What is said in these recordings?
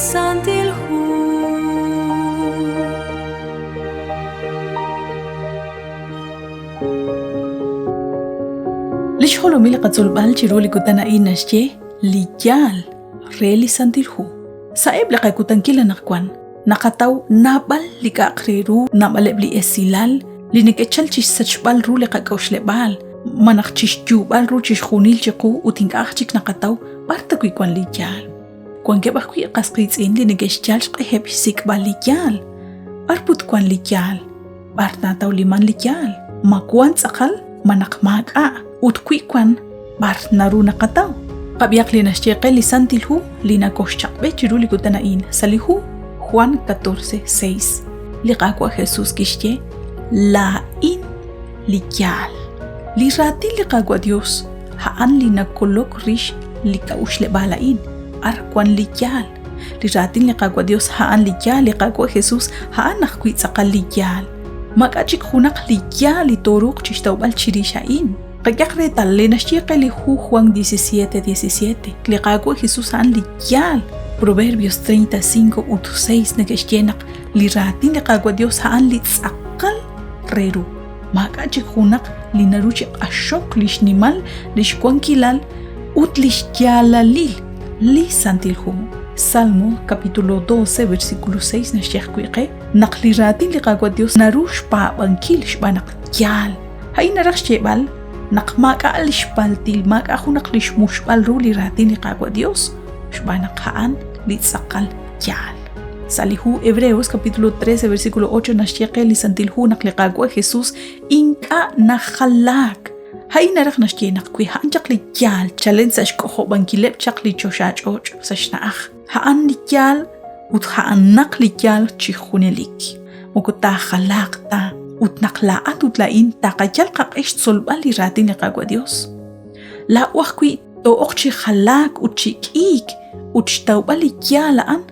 Santil Hu. Li xjolomil li qatzolb'al chiru li kutan a'in naxye li yaal re li Santil Hu. Sa'eb' li qakutankil anaqwan, naqataw naab'al li k'a'aq re ru, naab'aleb' li esilal li neke'chal chixsachb'al ru li qak'a'uxleb'aal, malaj chixyuub'al ru chixjunil chiqu ut ink'a' aj chik naqataw b'ar ta wi' wan li yaal. Wankeb' ajwi' qas qiitz'in li neke'xyal xq'eheb' xsik'b'al li yaal. B'ar put wan li yaal? B'ar natawliman li yaal? Ma wan tz'aqal ma naq maak'a'? Ut wi wan, b'ar naru naqataw? Qab'ihaq li naxye qe li Santil Hu li nakoxchaq'b'e chiru li kutan a'in sa' li hu Juan 14:6. Li Qaawa' Jesús kixye, Laa'in li yaal. Li raatin li Qaawa' Dios a'an li nakolok rix li k'a'uxleb'aal a'in, b'ar wan li yaal. Li raatin li Qaawa' Dios a'an li yaal, li Qaawa' Jesus a'an ajwi' tz'aqal li yaal. Maak'a' chik junaq li yaal li tooruuq chixtawb'al chirix a'in. Qak'ehaq reetal li naxye qe li hu Juan 17:17, li Qaawa' Jesus a'an li yaal. Proverbios 35 ut 6 neke'xye naq li raatin li Qaawa' Dios a'an li tz'aqal re ru. Maak'a' chik junaq li naru chi q'axok li xnimal, li xwankilal ut li xyaalalil li Santil Hu. Salmo capítulo 12 versículo 6 naxye ajwi' qe naq li raatin li Qaawa' Dios naru xpaab'ankil xb'aan naq yaal. A'in naraj xyeeb'al naq maak'a' li xpaltil, maak'a' junaq li xmuxb'al ru li raatin li Qaawa' Dios xb'aan naq a'an li tz'aqal yaal. Sa' li hu Hebreos capítulo 13 versículo 8 naxye qe li Santil Hu naq li Qaawa' Jesus ink'a' najalaak. A'in naraj naxye naq wi a'an chaq li yaal chalen sa' xk'ojob'ankileb' chaq li choxach'och' sa' xna'aj, a'an li yaal ut a'anaq li yaal chi junelik. Moko taajalaaq ta ut naq laa'at ut laa'in taqayal qaq'e xtzolb'al li raatin li Qaawa' Dios. Laa'o ajwi' too'oq chi jalaak ut chi k'iik ut xtawb'al li yaal a'an.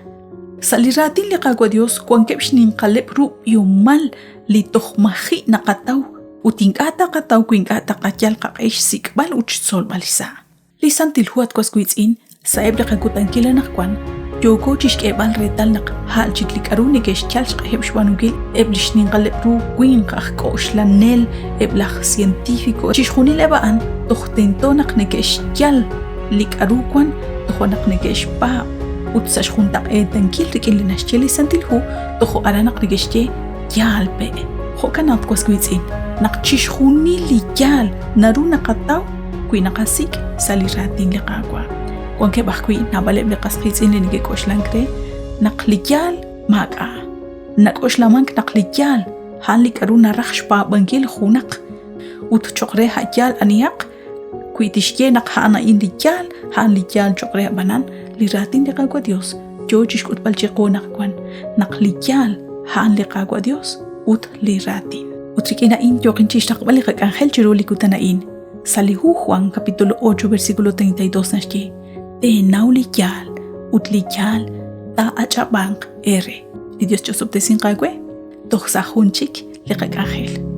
Sa' li raatin li Qaawa' Dios wankeb' xninqaleb' ru b'ihomal li toj maji' naqataw ut ink'a' taqataw wi ink'a' taqayal qaq'e xsik'b'al ut xtzolb'al xsa'. Li Santil Hu at was wiitz'in, sa'eb' li qakutankil anaqwan, yooko chixk'eeb'al reetal naq ha'l chik li k'a'ru neke'xyal xq'eheb' xb'aanunkil eb' li xninqaleb' ru winq aj k'oxlanel, eb' laj científico, chixjunileb' a'an toj tento naq neke'xyal li k'a'ru wan tojo' naq neke'xpaab' ut sa' xjuntaq'eetankil rik'in li naxye li Santil Hu tojo' aran naq neke'xye yaal pe'. Jo'kan naq was wiitz'in, naq chixjunil li yaal naru naqataw wi naqasik' sa' li raatin li Qaawa'. Wankeb' ajwi' naab'aleb' li qas qiitz'in li neke'k'oxlank re naq li yaal maak'a'. Nak'oxlamank naq li yaal a'an li k'aru naraj xpaab'ankil junaq ut cho'q re a' yaal anihaq wi tixye naq a'an a'in li yaal, a'an li yaal cho'q re ab'anan li raatin li Qaawa' Dios yoo chixk'utb'al chiqu naq wan naq li yaal a'an li Qaawa' Dios ut li raatin. Ut rik'in a'in yooqin chixraqb'al li qak'anjel chiru li kutan a'in. Sa' li hu Juan capítulo 8 versículo 32 naxye, Teenaw li yaal ut li yaal taa'ach'ab'anq eere. Li Dios ch'osob'tesinq aawe toj sa' jun chik li qak'anjel.